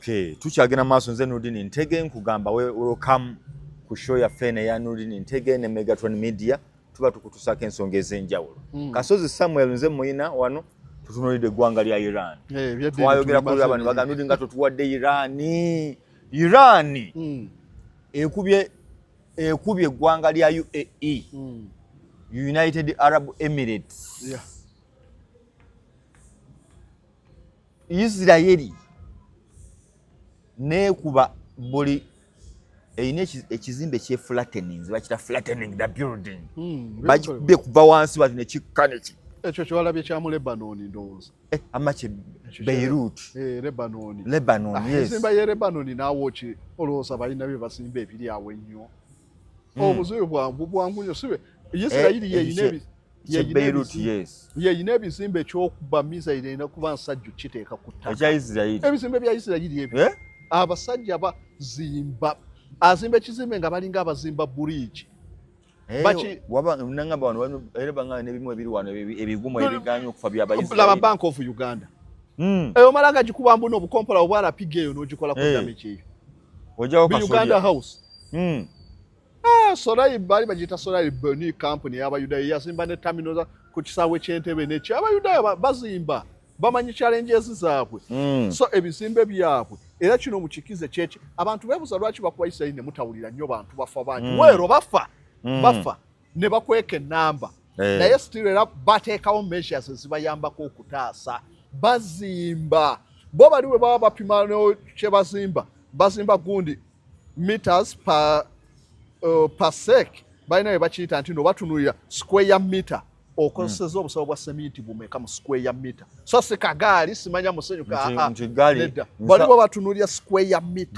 Okay, tukyagenda maaso. Nze Nurdin Ntege, nkugamba welcome ku show yaffe eno eya Nurdin Ntege ne Megatron Media. Tuba tukutusaako ensonga ez'enjawulo. Kasozi Samuel nze muyina wano, tutunuulidde eggwanga lya Iran. Eh, twayogera ku abantu bagamba, "Nurdin, nga totuwadde Iran." Iran ekubye eggwanga lya UAE, United Arab Emirates. Isirayeri neekuba buli erina ekizimbe kyeflattening, bakita flattening the building. Bakikubye kuva wansi bati nekikka neki. Ekyo kyewalabye kya mu Lebanon, ndowooza. Eh, amaki Beirut. Eh, Lebanon. Lebanon. Ah, yes. Ensimba ye Lebanon naawe ki olowooza balina bye basimba ebiri awo ennyo? Obuzibu bwangu bwangu nnyo, sibe Isirayiri Eh, yeyina kye Beirut, yes. Yeyina ebizimbe ekyokuba missile erina kuba nsajja kiteeka ku ttaka. Ekya Isirayiri? Ebizimbe bya Isirayiri ebyo. Eh? Abasajja bazimba, azimba ekizimbe nga balinga abazimba bridge. Eh, waba nangamba wano era bangamba n'ebimu ebiri wano ebigumu ebiganye okufa laba byabayisirayiri. Bank of Uganda eyo omala nga gikuba mbuno obukompola obwa rapiga eyo n'ogikolako damage eyo. Ojjawo Bi Uganda kasolya. House. Ah, Solai baali bagiyita Solai Boni Company y'Abayudaaya, yazimba ne terminal ku kisaawe ky'Entebe neki. Abayudaaya bazimba bamanyi challenges zaabwe. So ebizimbe byabwe era kino mukikize kyeki abantu beebuza lwaki bakuba Isirayiri ne mutawulira nnyo bantu bafa bangi. Weero bafa, bafa ne bakweka ennamba. Naye still era bateekawo measures ezibayambako okutaasa. Bazimba bo bali we baba bapima kye bazimba, bazimba gundi meters per sec, balina bye bakiyita nti no batunuulira square meter, okozeseza obusawo bwa seminti bumeka mu square meter, so si kagaali simanya musenyu. Nti gaali Nedda, baliwo batunuulira square meter.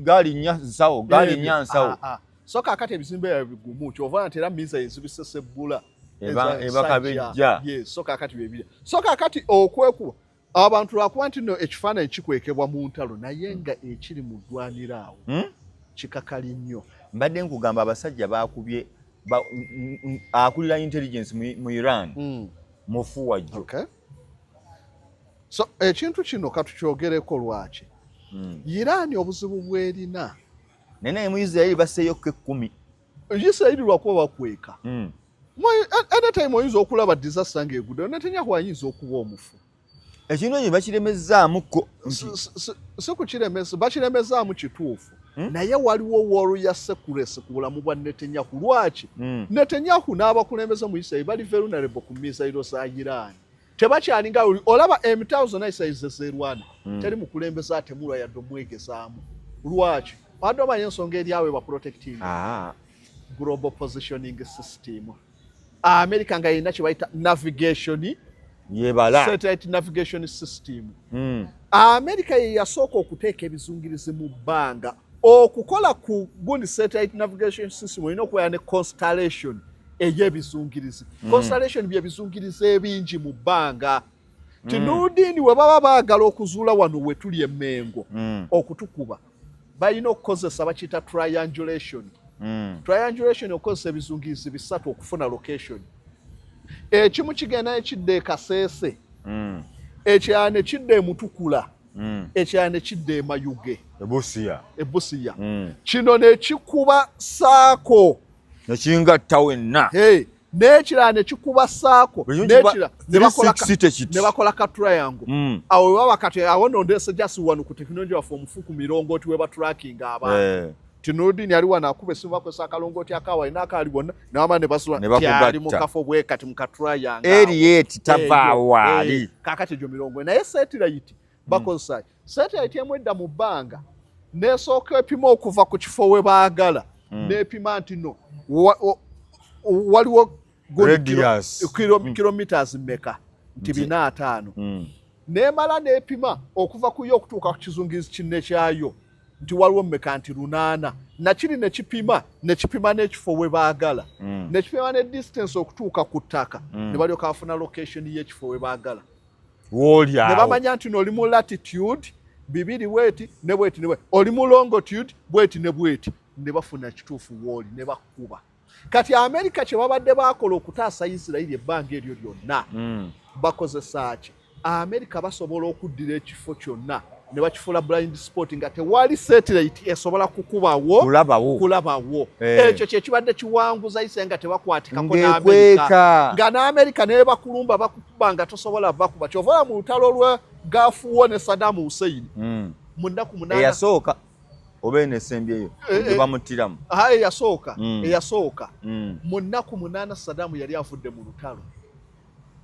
Gaali nnya nsawo, gaali Ebyo, nnya nsawo. Ah, ah. So kaakati ebizimbe ebyo bigumu, kyova nti era missile zibisesebbula. Eba kabejja. Yes, so kaakati byebirya. So kaakati okwekuba abantu lwakuba nti no ekifaananyi kikwekebwa mu ntalo, naye nga ekiri mu ddwaniro awo kikakali nnyo. Mbadde nkugamba abasajja bakubye akulira intelligence mu Iran mufu wajjo. Okay. So ekintu kino katukyogereko lwaki Iran obuzibu bwerina. Naye mu Isirairi basseeyokko 10. Isirairi lwakuba bakweka. Anytime oyinza okulaba disaster ng'eguddeyo, Netanyahu ayinza okuba omufu. Ekintu ekyo bakiremezaamuko nti Si kukiremesa, bakiremezaamu kituufu, naye waliwo wall ya secrecy ku bulamu bwa Netanyahu. Lwaki? Netanyahu n'abakulembeze mu Isirairi bali vulnerable ku missile za Iran. Tebakyalinga oli olaba emitalo zonna Isirairi ze zeerwana, teri mukulembeze atemulwa yadde omwegezaamu. Lwaki? Wadde omanya ensonga eri awo ebaprotecting? Ah. Global positioning system. America nga yina kye bayita navigation yebala satellite navigation system. America ye yasooka okuteeka ebizungirizi mu bbanga. Okukola ku gundi satellite navigation system olina okubeera ne constellation ey'ebizungirizi. Constellation byebizungirizi ebingi mu bbanga ti Nurdin we baba baagala okuzuula wano we tuli emmengo okutukuba, balina okukozesa bakiyita triangulation. Triangulation, okukozesa ebizungirizi bisatu okufuna location. Ekimu kigenda nekidda e Kaseese, ekirala ne kidda e Mutukula, ekirala ne kidda e Mayuge. Ebusiya. Ebusiya. Kino nekikuba saako. Nekingatta wenna. Hey, n'ekirala ne kikuba saako. Buli kimu n'ekirala ne bakola 360 kiti. Ne bakola ka triangle. Awo we baba kati awo nno ndeese just wano ku tekinologi waffe omufu ku mirongooti we batrackinga abantu. Ti Nurdin ali wano akuba essimu, bakozesa akalongooti akawa alina akaali bonna ne bamala ne basula Ne bakugatta. ti ali mu kafo bwe kati mu ka triangle awo. Erieti tavaawo ali. Kaakati egyo mirongo, naye satellite bakozesa ki? Satellite emu edda mu bbanga nesooka epima okuva ku kifo we baagala, n'epima nti no waliwo gundi Radius. Kilometers mmeka, nti 450. Nemala n'epima okuva ku yo okutuuka ku kizungirizi kinne kyayo nti waliwo mmeka, nti 800. Nakiri nekipima nekipima n'ekifo we baagala, nekipima ne distance okutuuka ku ttaka, ne balyoka bafuna location y'ekifo we baagala. Wooli Ne awo. bamanya nti noli mu latitude bibiri bweti ne bweti ne bweti, oli mu longitude bweti ne bweti, ne bafuna kituufu wooli ne bakuba. Kati Amerika kye babadde bakola okutaasa Isirayiri ebbanga eryo lyonna, bakozesa ki? Amerika basobola okuddira ekifo kyonna Ne bakifuula blind spot, nga tewali satellite esobola kukubawo. Kulabawo. Kulabawo. Ekyo kyekibadde kiwanguza Isirairi, nga tebakwatikako n'Amerika. Ng'ekweka. Nga n'Amerika naye bakulumba, bakukuba nga tosobola bakuba. Kyova olaba mu lutalo lwa Gulf War ne Saddam Hussein, mu nnaku 8 Eyasooka oba eno esembyeyo Eh, gye bamuttiramu? Aha, eyasooka. Eyasooka. Mu nnaku 8 Saddam yali avudde mu lutalo.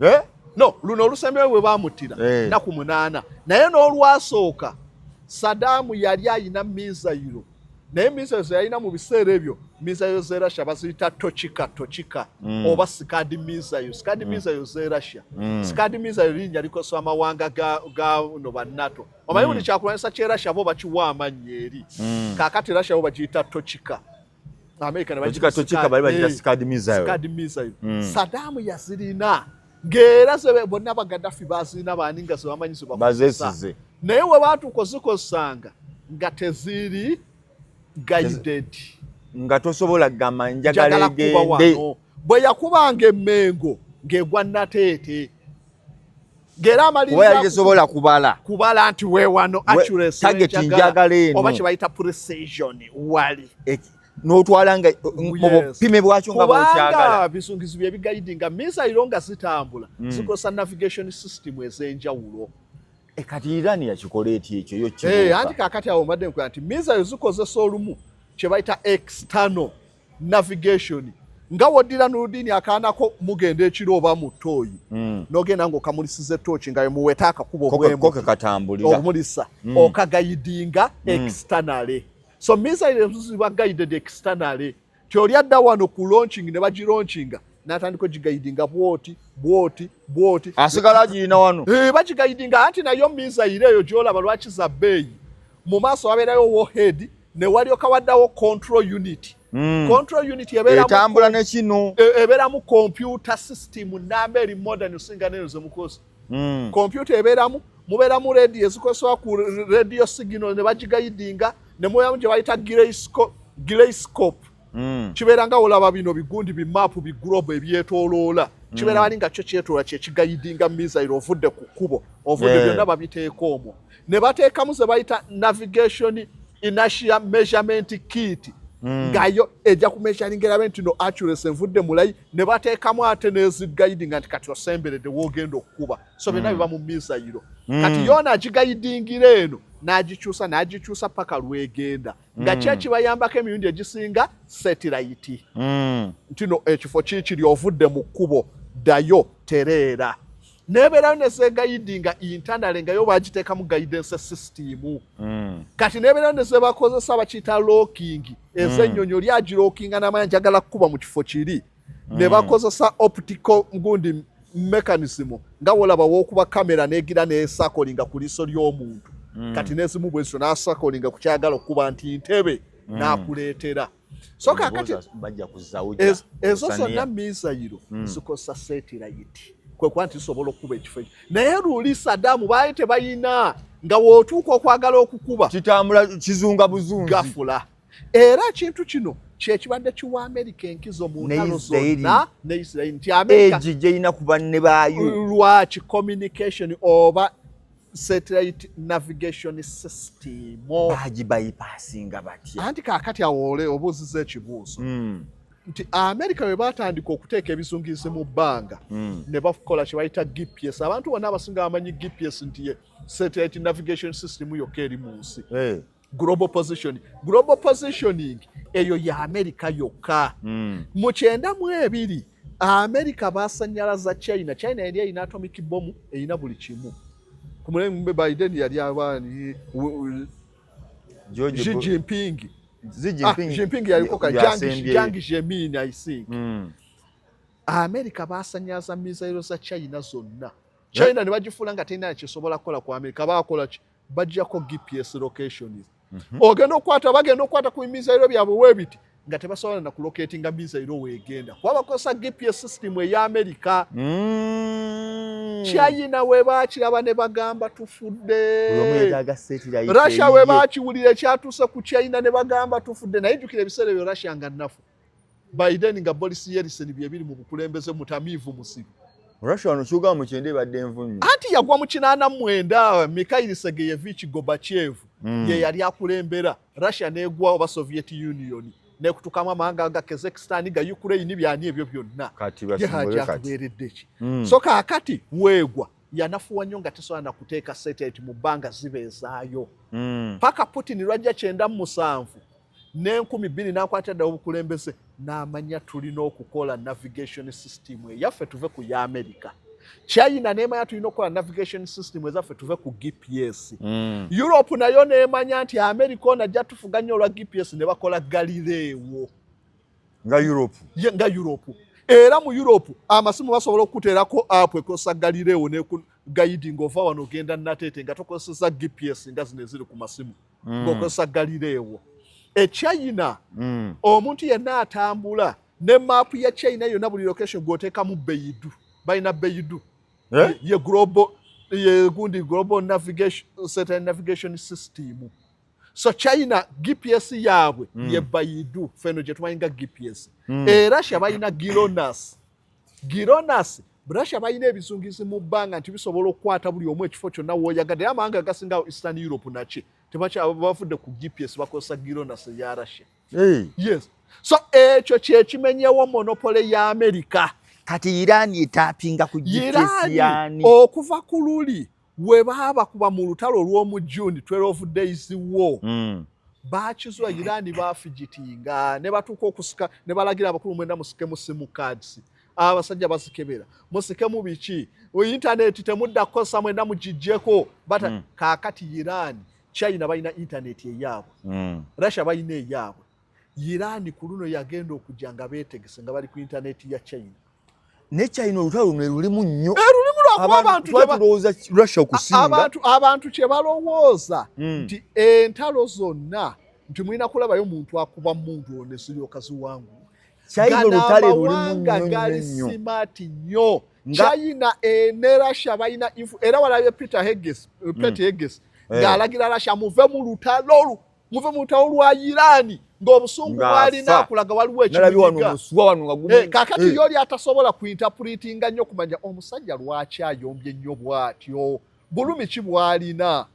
Eh? No, luno olusembyeyo bwe bamuttira, nnaku 8. Naye n'olwasooka Saddam yali ayina missile, naye missile ze yalina mu biseera ebyo, missile ze Russia baziyita Tochka, Tochka oba Scud missile, Scud missile ze Russia. Scud missile linnya likozesebwa amawanga ga no ba NATO. Omanyi buli kyakulwanyisa kye Russia bo bakiwa amannya eri. Kaakati Russia bo bagiyita Tochka, America ne Tochka. bagiyita Tochka bali bagiyita Scud missile. Scud missile. Saddam yazirina, ng'era ze bonna Bagadafi bazirina, baani nga zebamanyi ze bakozesa. Bazeesize. Naye we baatuuka ozikozesanga nga teziri guided. Nga tosobola kugamba njagala Njagala kuba egende. Wano bwe yakubanga emmengo ng'egwa Nateete, ng'era Kuba yali amaliriza tesobola kubala. Kubala nti weewano accuracy Target wenjagala, njagala eno. Oba kye bayita precision wali. N'otwala nga mu bupime bwakyo nga bw'okyagala. Kubanga bisungizi bye biguidinga missile nga zitambula, zikozesa navigation system ez'enjawulo. E, kati Iran yakikola eti ekyo yo? Eh, Kibuuka. Anti kaakati awo mbadde nkuga nti missile zikozesa olumu kye bayita external navigation, nga woddira Nuludini akaanako mugenda ekiro oba mu ttooyi, n'ogenda ng'okamulisiza ettooki nga muweta akakubo Ko bwemu ke katambulira. Omulisa okaguidinga externally. So missile ezo ziba guided externally, ti oli adda wano ku launching ne bagilaunchinga, n'atandika ogiguidinga bwoti bwoti bwoti. Asigala agirina wano. Eh, bagiguidinga. Anti nayo missile eyo gy'olaba lwaki za bbeeyi, mu maaso wabeerayo warhead ne walyoka waddawo control unit. Control unit ebeeramu Etambula ne kino. Ebeeramu computer system namba eri modern osinga neyo zemukozi. Computer ebeeramu, mubeeramu radio ezikozesebwa ku radio signal ne bagiguidinga, ne mubeeramu gye bayita gyroscope. Kibeera nga olaba bino bigundi, bimaapu, biglobe ebyetoloola, kibeera wali nga kyo kyetoola, kyekiguidinga missile ovudde ku kkubo, ovudde. Byonna babiteeka omwo ne bateekamu ze bayita navigation inertia measurement kit, ngayo ejja kumeasuringa erabe nti no accuracy envudde mulayi, ne bateekamu ate neziguidinga nti kati osemberedde woogenda okukuba. So byonna biba mu missile. Kati yoona agiguidingira eno n'agikyusa n'agikyusa paka lwegenda, nga ki ekibayambako emirundi egisinga satellite, nti no ekifo kiikiri, ovudde mu kkubo, ddayo tereera. Nebeerayo nezeguidinga internally, nga yo bagiteekamu guidance system. Kati nebeerayo nezebakozesa bakiyita locking, ez'ennyonyi, oli agilockinga n'amanya njagala kukuba mu kifo kiri. Ne bakozesa optical gundi mechanism, nga wolaba wookuba kamera negira necirclinga ku liiso ly'omuntu. Kati nezimu bwezityo n'acirclinga ku kyagala okuba nti ntebe, n'akuleetera. So kakati Bajja kuzawuja. Ezo zonna missile zikozesa satellite, kwe kuba nti zisobola okukuba ekifo ekyo. Naye luli Saddam baali tebayina, nga w'otuuka okwagala okukuba Kitambula kizunga buzunzi. Gafula. Era ekintu kino kyekibadde kiwa Amerika enkizo mu Ne ntalo Isiraeri. zonna ne Isiraeri, nti Amerika Egi gyerina ku banne baayo. Lwaki communication oba satellite navigation system Bagibypassinga batya? Anti kaakati awo ole obuuziza ekibuuzo nti Amerika bwe baatandika okuteeka ebizungirizi mu bbanga ne bakola kye bayita GPS. Abantu bonna abasinga bamanyi GPS nti ye satellite navigation system yokka eri mu nsi. Global positioning eyo ya Amerika yokka. Mu 92 Amerika basanyalaza China. China yali erina atomic bomb, erina buli kimu. Ku mulembe Biden yali abaani? George Xi Jinping. Xi Ah, Jinping. Jinping yaliko ka Yasembyeyo. Jiang Zemin, I think. Amerika basanyaza missile za China zonna. China ne bagifuula nga terina kisobola kukola ku Amerika. Bakola ki? Baggyako GPS locations. Ogenda okukwata, bagenda okukwata ku missile byabwe weebiti nga tebasobola na kulocatinga missile weegenda, kuba bakozesa GPS system eya Amerika. China we baakiraba ne bagamba tufudde. Buli omu yeetaaga satellite Russia we eyiye. Bakiwulira ekyatuuse ku China ne bagamba tufudde. Naye jjukira ebiseera ebyo Russia nga nnafu, Biden nga Boris Yeltsin bye biri mu bukulembeze, mutamiivu, musibu. Russia wano kyugamba mu 90 ebadde envu nnyo. Anti yagwa mu 89, Mikhail Sergeyevich Gorbachev ye yali akulembera Russia, negwa oba Soviet Union nekutukamu amawanga ga Kazakhstan, ga Ukraine, byani ebyo byonna. Kati ye basimbule kati. Atubeeredde ki? So kaakati weegwa yanafuwa nnyo nga tesobola na kuteeka satellite mu bbanga zibeezaayo paka Putin lwajja 97 n'enkumibiri n'akwata ddala obukulembeze, n'amanya tulina okukola navigation system eyaffe, tuve ku ya America. China n'emanya tulina okukola navigation system ezaffe, tuve ku GPS. Europe nayo n'emanya nti America ono ajja tufuga nnyo olwa GPS, ne bakola Galileo. Nga Europe. Ye, nga Europe. Era mu Europe amasimu basobola okuteerako app ekozesa Galileo neku guiding, ova wano ogenda Nateete nga tokozesa GPS nga zino eziri ku masimu, ng'okozesa Galileo. E China omuntu yenna atambula ne maapu ya China yonna, buli location gw'oteekamu Beidou, balina Beidou. Eh? Ye global, ye gundi global navigation, satellite navigation system. So China GPS yaabwe ye Beidou, feno gye tumanyi nga GPS. E Russia balina GLONASS. GLONASS, Russia balina ebizungizi mu bbanga nti bisobola okukwata buli omu ekifo kyonna w'oyagadde. Era amawanga agasinga Eastern Europe naki tebakya bavudde ku GPS, bakozesa GLONASS eya Russia. Hey. Yes, so ekyo kyekimenyewo monopoly ya America. Kati Iran etapinga ku GPS Iran yani? Okuva ku luli we baabakuba mu lutalo olw'omu June, 12 Days War, bakizula Iran bafigitinga ne batuuka okusika ne balagira abakulu, mwenda musikemu SIM cards, abasajja bazikebera, musikemu biki, internet temudda kukozesa, mwenda mugijjeko bata. Kaakati Iran, China balina internet eyaabwe, Russia balina eyaabwe. Iran ku luno yagenda okujja nga beetegese nga bali ku internet ya China. Ne China olutalo luno lulimu nnyo. Lulimu lwakuba abantu tulowooza Russia okusinga. Abantu kye balowooza nti entalo zonna nti mulina kulabayo muntu akuba muntu ono eziryoka ziwangula. China olutale lulimu amawanga nnyo gali nnyo nnyo. Smart nnyo. China ne Russia balina era walabye Peter Hegseth, Pete Hegseth ng'alagira Russia, muve mu lutalo lu, muve mu lutalo lwa Iran, ng'obusungu Ng'afa. bwalina akulaga waliwo Nalabye wano ekimunyiga. omusuwa wano nga gumu. Kaakati yoli atasobola kuinterpretinga nnyo kumanya omusajja lwaki ayombye nnyo bw'atyo, bulumi ki bw'alina.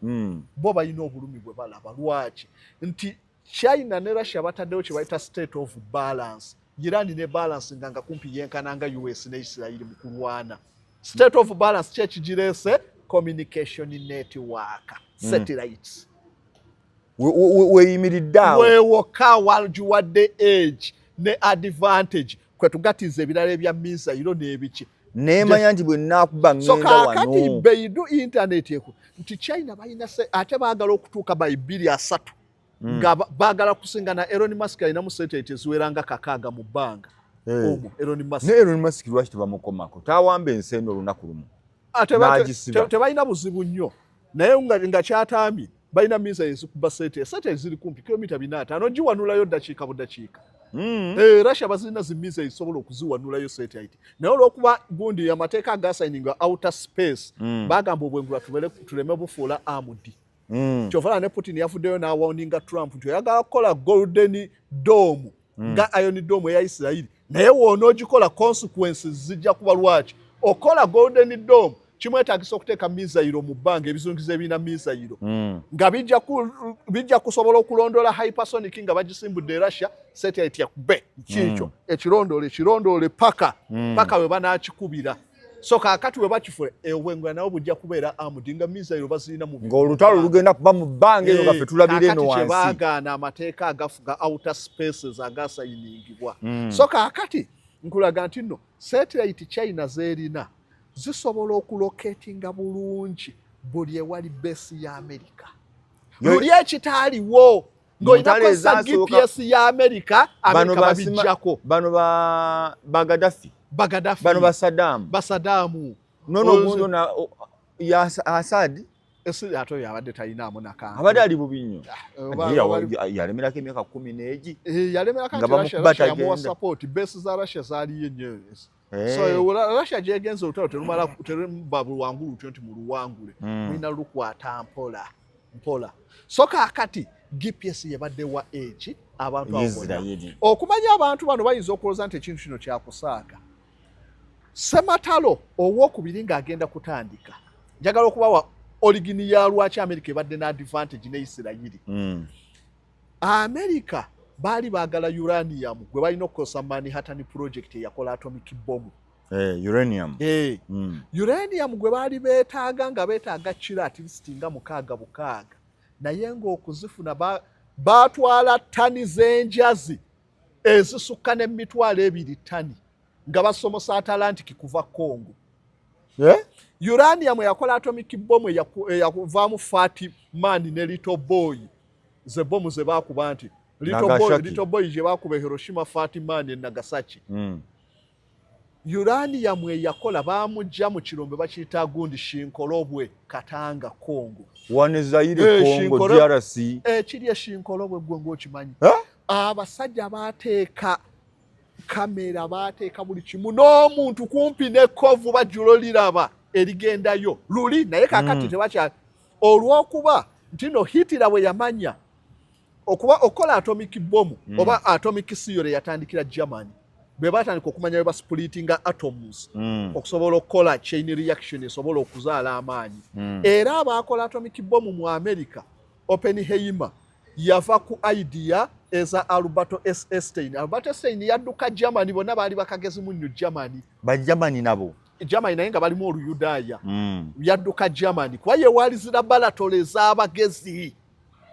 Bo balina obulumi bwe balaba. Lwaki nti China ne Russia bataddewo kye bayita state of balance, Iran ne balance nga kumpi yenkana nga US ne Israel mu kulwana. State of balance ki ekigireese? Communication network, satellites. Weeyimiridde awo. Weewoka wagiwadde edge ne advantage kwe tugatiza ebirala ebya missile n'ebiki. Neemanya nti bwe nnaakuba So ŋŋenda kaakati wano. Beidou internet eku nti China balina se ate baagala okutuuka by 2030 nga baagala kusinga na Elon Musk, alinamu satellite eziwera nga 6 mu bbanga omwo Elon Musk. Ne Elon Musk lwaki tebamukomako? Tawamba ensi eno olunaku lumu Ate n'agisiba. Tebalina buzibu nnyo naye nga kyataamye balina missile ezikuba satellite ziri kumpi kilomita 450, giwanulayo ddakiika budakiika. Russia bazirina zi missile zisobola okuziwanulayo satellite, naye olw'okuba gundi amateeka agasayininga outer space bagamba obwengula tuleme bufuula armed. Kyova ne Putin yavuddeyo n'awarninga Trump nti oyagala kukola Golden Dome nga Iron Dome eya Isirayiri, naye woonogikola consequences zijja kuba. Lwaki okola Golden Dome? Kimwetagisa okuteeka missile mu bbanga, ebizungizo ebirina missile nga bijja kusobola okulondoola hypersonic nga bagisimbudde e Russia, satellite yakube kiikyo ekirondoola ekirondoole paka we banakikubira. So kaakati we bakifula obwengula nabo bujja kubeera armed nga missile bazirina mu Ng'olutalo lugenda kuba mu bbanga eyo nga ffe tulabira eno Kaakati wansi. Kyebaagaana amateeka agafuga outer spaces agasayiningibwa. So kaakati nkulaga nti nno satellite China zeerina zisobola okulocatinga bulungi buli ewali base ya America. Luli ekitaaliwo Mu ntalo ng'olina kozesa ezasooka- GPS ya America, Bano America babijjako. Bano ba Gaddafi. Bagadafi. Bano ba Saddam. Basadamu. Nono gundo na ya Assad. Esi ate oyo abadde talinaamu nakantu. Abadde ali bubi nnyo. Oba- Naye yalemerako emyaka 10 n'egi. Yalemerako Nga nti Russia, bamukuba Russia yamuwa tagenda. support, base za Russia zaaliyo nnyo. So Russia gyegenza olutalo terumala, teruba luwangulu lutyo nti muluwangule. Mulina lukwata mpola mpola. So kaakati GPS yebadde wa egi abantu abo bonna. Isiraeri. Okumanya abantu bano bayinza okulowooza nti ekintu kino kyakusaaga. Sematalo owokubiri ng'agenda kutandika, njagala okubawa origin ya lwaki America ebadde ne advantage ne Isirayiri. America baali baagala uranium gwe balina okukozesa Manhattan Project eyakola atomic bomb. Uranium. Uranium gwe baali beetaaga, nga beetaaga kiro at least nga mukaaga bukaaga, naye ng'okuzifuna baatwala ttani z'enjazi ezisukka n'emitwalo 2 ttani nga basomosa Atlantic kuva Congo. Eh? Uranium yakola atomic bomb eyakuvaamu Fat Man ne Little Boy, ze bomu ze baakuba nti Little Boy, Nagasaki. Little Boy gye baakuba e Hiroshima, Fat Man e Nagasaki. Uranium eyakola baamugja mu kirombe bakiyita gundi Shinkolobwe, Katanga, Congo. Wane Zaire. Eh, Congo. DRC. Ekiri eshinkolobwe gwe ng'okimanyi. Eh? Abasajja baateeka kamera, baateeka buli kimu n'omuntu kumpi n'ekkovu bajjulo liraba erigendayo luli, naye kaakati tebakya olw'okuba nti no Hitler bwe yamanya okuba okukola atomic bomb oba atomic theory yatandikira Germany, bwe batandika okumanya bwe basplittinga atoms okusobola okukola chain reaction esobola okuzaala amaanyi. Era abakola atomic bomb mu America, Oppenheimer, yava ku idea eza Albert S. Einstein. Albert Einstein yadduka Germany, bonna baali bakagezi munnyo Germany. Bajamani nabo. Germany, naye nga balimu oluyudaaya. Yadduka Germany kuba ye waali zi laboratory ez'abagezi.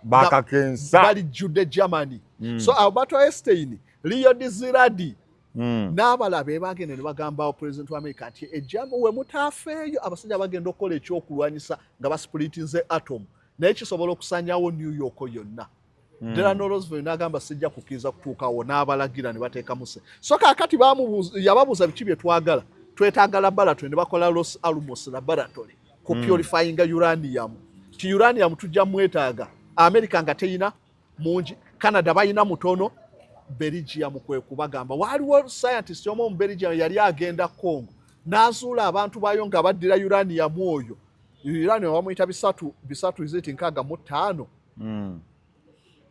Bakakensa. Balijjudde Germany. So Albert Einstein, Leon Szilard n'abalala be bagenda ne bagamba president wa America nti ejambo we mutaafeeyo, abasajja bagenda okukola ekyokulwanyisa nga basplitinze atom, naye kisobola okusanyawo New York yonna. Delano Roosevelt n'agamba, "Sijja kukkiriza kutuukawo," n'abalagira ne bateekamu se. So kaakati yababuuza biki bye twagala. Twetaaga laboratory, ne bakola Los Alamos Laboratory ku purifyinga uranium, ti uranium tujja mwetaaga. America nga teyina mungi, Canada balina mutono. Belgium kwe kubagamba waaliwo scientist omu mu Belgium yali agenda Congo n'azuula abantu baayo nga baddira uranium oyo. Uranium bamuyita bisatu bisatu iziti 65.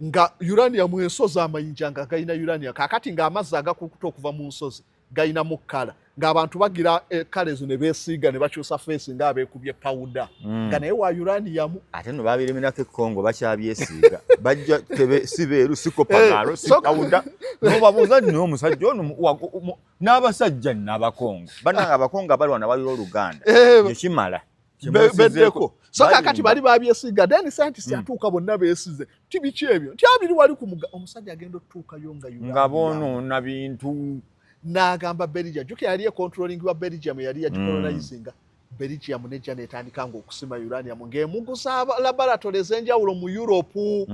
Nga uranium ensozi, amayinja nga galina uranium. Kaakati ng'amazzi agakulukuta okuva mu nsozi galinamu kkala, ng'abantu bagira ekkala ezo ne beesiiga ne bakyusa face ng'abeekubye pawuda, nga naye wa uranium. Ate no babiremerako e Congo, bakyabyesiiga, bajja tebe si beeru, si kopagaalo, si pawuda. Nobabuuza nti naye omusajja ono n'abasajja nno Abakongo bannange, Abakongo abalwana balira Oluganda. Ekimala. Beddeko. So kakati bali babyesiga, then scientist atuuka, bonna beesize ti biki ebyo, nti abiri wali ku muga. Omusajja agenda otutuukayo nga nga boonoona bintu. N'agamba Belgium, jjukira yali econtrolling wa Belgium, yali yagicolonizinga. Belgium nejja netandika nga okusima uranium ng'emuguza laboratory ez'enjawulo mu Europe.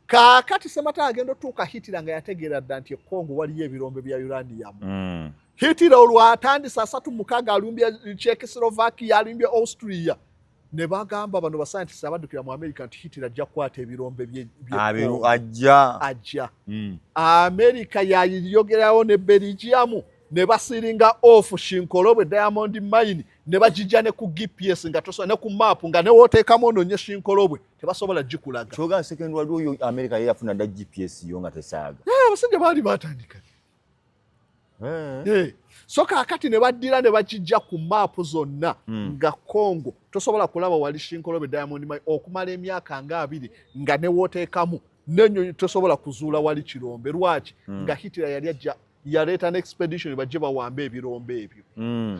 Kaakati Sematalo agenda otuuka, Hitler nga yategeera dda nti e Congo waliyo ebirombe bya uranium. Hitler olwo atandise 36 alumbye Czechoslovakia, alumbye Austria, ne bagamba bano bascientist abaddukira mu America nti Hitler ajja kukwata ebirombe ajja. Ajja. America yayogerawo ne Belgium ne basealinga off Shinkolobwe diamond mine, ne bagijja ne ku GPS nga tosobola, ne ku map nga newooteekamu ononye Shinkolobwe tebasobola gikulaga. Kyoga second world oyo America ye yafuna dda GPS yo nga tesaaga. Abasajja baali batandika. So kaakati ne baddira ne bakijja ku maapu zonna nga Congo tosobola kulaba wali Shinkolobwe diamond mine okumala emyaka nga 20, nga newooteekamu n'ennyonyi tosobola kuzuula wali kirombe. Lwaki? Nga Hitler yali ajja, yaleeta ne expedition bajje bawambe ebirombe ebyo.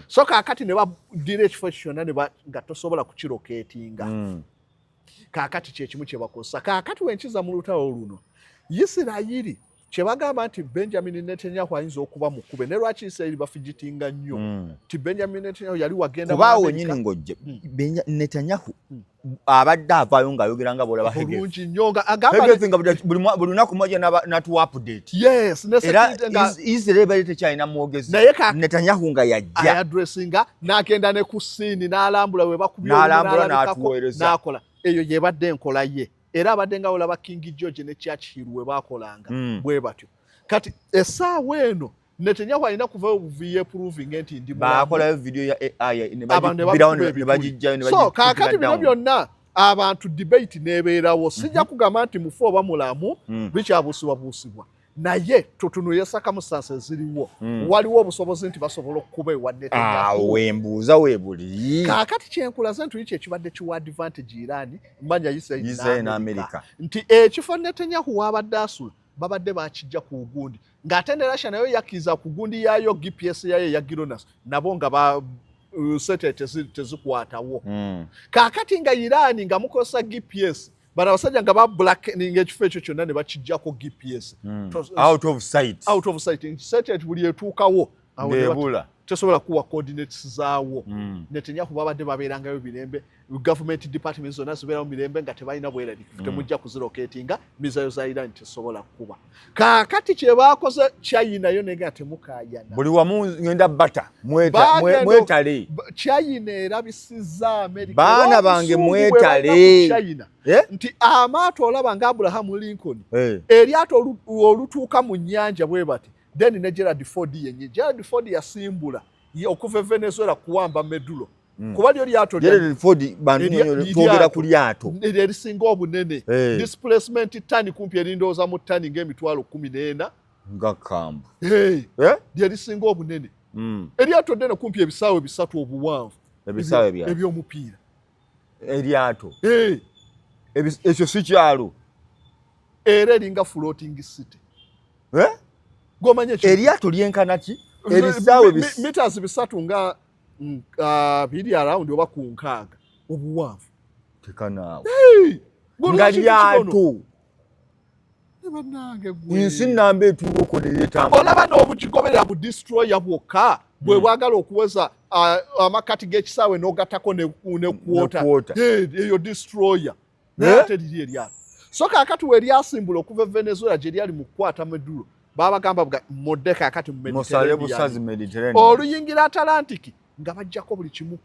So kaakati ne baddira ekifo ekyo kyonna nga tosobola kukilocatinga. Kaakati kyekimu kye bakozesa. Kaakati wenkiza mu lutalo luno, Isirayiri kyebagamba nti Benjamin Netanyahu ayinza okuba mukube, ne lwaki Isirayiri bafigitinga nnyo ti Benjamin Netanyahu yali wagenda mu Kubaawo America. Nyini ng'ojje Netanyahu abadde avaayo ng'ayogera nga bw'olaba Hegseth. Bulungi nnyo nga agamba Hegseth nga buli lunaku mwajja n'atuwa update. Yes, ne era security nga Israel ebadde tekyalina mwogezi. Naye Netanyahu nga yajja ayaddressinga n'agenda ne ku scene n'alambula we bakubye N'alambula, n'alabikako, n'atuweereza. n'akola eyo yebadde enkola ye, era abadde nga olaba King George ne Churchill we bakolanga bwe batyo. Kati essaawa eno Netanyahu alina kuvayo buvi yeproving nti ndi mulamu. Bakolayo video ya AI ne Abantu ne bagikubirawo bakuba ne ebituli. bagijjayo ne So bagikubira kaakati bino down. byonna abantu debate n'ebeerawo. Sijja kugamba nti mufu oba mulamu, bikyabuusibwabuusibwa. Naye tutunuye circumstances eziriwo. Waliwo obusobozi nti basobola okukuba ewa Netanyahu? Awo wembuuza webuli. Kaakati kyenkulaze nti kiki ekibadde kiwa advantage Iran, manya Israel Israel n'America. n'America. Nti ekifo Netanyahu wabadde asula babadde bakijja ku gundi, ng'ate ne Russia nayo yakkiriza ku gundi yaayo, GPS yayo eya GLONASS, nabo nga ba satellite tezikwatawo. Kaakati nga Iran nga mukozesa GPS, bano abasajja nga ba blackening ekifo ekyo kyonna ne bakijjako GPS. Out of sight. Out of sight. Satellite buli etuukawo awo ne Ng'ebula. Tesobola kuwa coordinates zaawo. Netanyahu babadde babeerangayo mirembe, government department zonna zibeerawo mirembe nga tebalina bweraliikirivu. Temujja kuzilocatinga, missile za Iran tesobola kukuba. Kaakati kye baakoze, China yo nega temukaayana. Buli wamu ngenda bata mwetale. China erabisizza America. Baana Era bange, obusungu bwe mwetale. balina ku China, Eh? nti amaato olaba nga Abraham Lincoln, Eh. eryato olutuuka mu nnyanja bwe bati, then ne Gerald Ford yenye. Gerald Ford yasimbula okuva e Venezuela kuwamba Maduro, kuba lyo lyato Gerald Ford bantu twogera ku lyato. Eryo erisinga obunene. Eh. Displacement tani kumpi erindooza mu tani ng'emitwalo 14. Nga kambu. Hey, Eh? lyerisinga obunene. Eryato ddene kumpi ebisaawe 3 obuwanvu. Ebisaawe bya Eby'omupiira. Eryato. Hey. Ekyo si kyalo. Era eringa floating city. Eh? Gomanye Eryato lyenkana ki? Ebisaawe meters 3 nga 2 around oba ku 60 obuwanvu. Tekanaawe. Hey! Nga Lwaki kino? lyato. Ne bannange gwe. Ensi namba etuuka okwo neyeetambula. Olaba n'obugigoberera bu destroyer bwokka bwe bwagala okuweza amakati g'ekisaawe n'ogattako ne kwota. Ne kwota. Hey, eyo destroyer naye Eh? ate liri eryato. So kaakati we lyasimbula okuva e Venezuela gye lyali mu kukwata Maduro, babagamba mudde kaakati mu Musale Mediterranean. busazi Mediterranean. Oluyingira Atlantic nga bajjako buli kimu,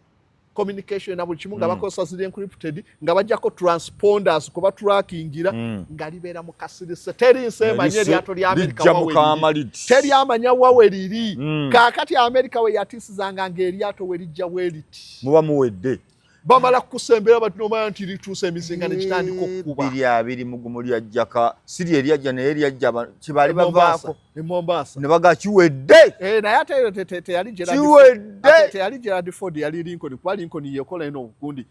communication na buli kimu, nga bakozesa ziri encrypted, nga bajjako transponders kuba trackingira, nga libeera mu kasirise, teri nsi emanya eryato lya Amerika Lijja mu wawe liri. kamaliti. Teri amanya wawe liri. Kaakati Amerika we yatiisizanga ng'eryato we lijja we liti, Muba muwedde. Bamala kukusembera bati nomanya nti lituusa, emizinga ne kitandika okukuba. 2021 lyajjaka si lye lyajja, naye lyajja kibaali E Mombasa, bavaako e Mombasa. Ne baga kiwedde. Eh, naye ate eyo teyali Gerald Kiwedde. Ford. Ate teyali Gerald Ford, yali Lincoln, kuba Lincoln yekola eno ogundi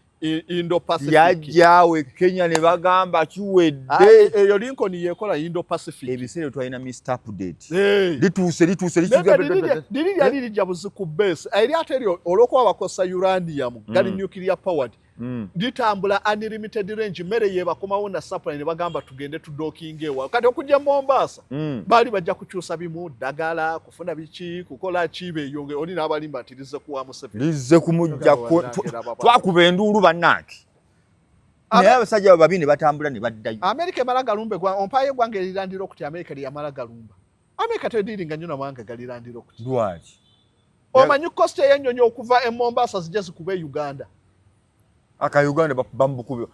Indo Pacific. Yajjaawe Kenya ne bagamba Ah, kiwedde. eyo Lincoln yekola Indo Pacific. Ebiseera twalina Mr Update. Eh. Lituuse, lituuse. Naye liri lyali lijja buzi ku base. Eryato eryo olw'okuba bakozesa uranium, gali nuclear powered, litambula unlimited range, mmere yebakomawo na supply, ne bagamba tugende tudockinga ewa. Kati okujja Mombasa, baali bajja kukyusa bimu ddagala, kufuna biki, kukola ki, beeyonge oli n'abalimba nti lizze kuwa Museveni. Lizze kumujja. Twakuba enduulu bannange, naye abasajja abo babi ne batambula ne baddayo. Amerika emala galumba ompayo eggwanga erirandira okuti Amerika lyeyamala galumba. Amerika tediiringa nnyo namawanga galirandira okuti. Lwaki? Omanyi cost ey'ennyonyi okuva e Mombasa zijja zikuba e Uganda? Aka Uganda bamukubi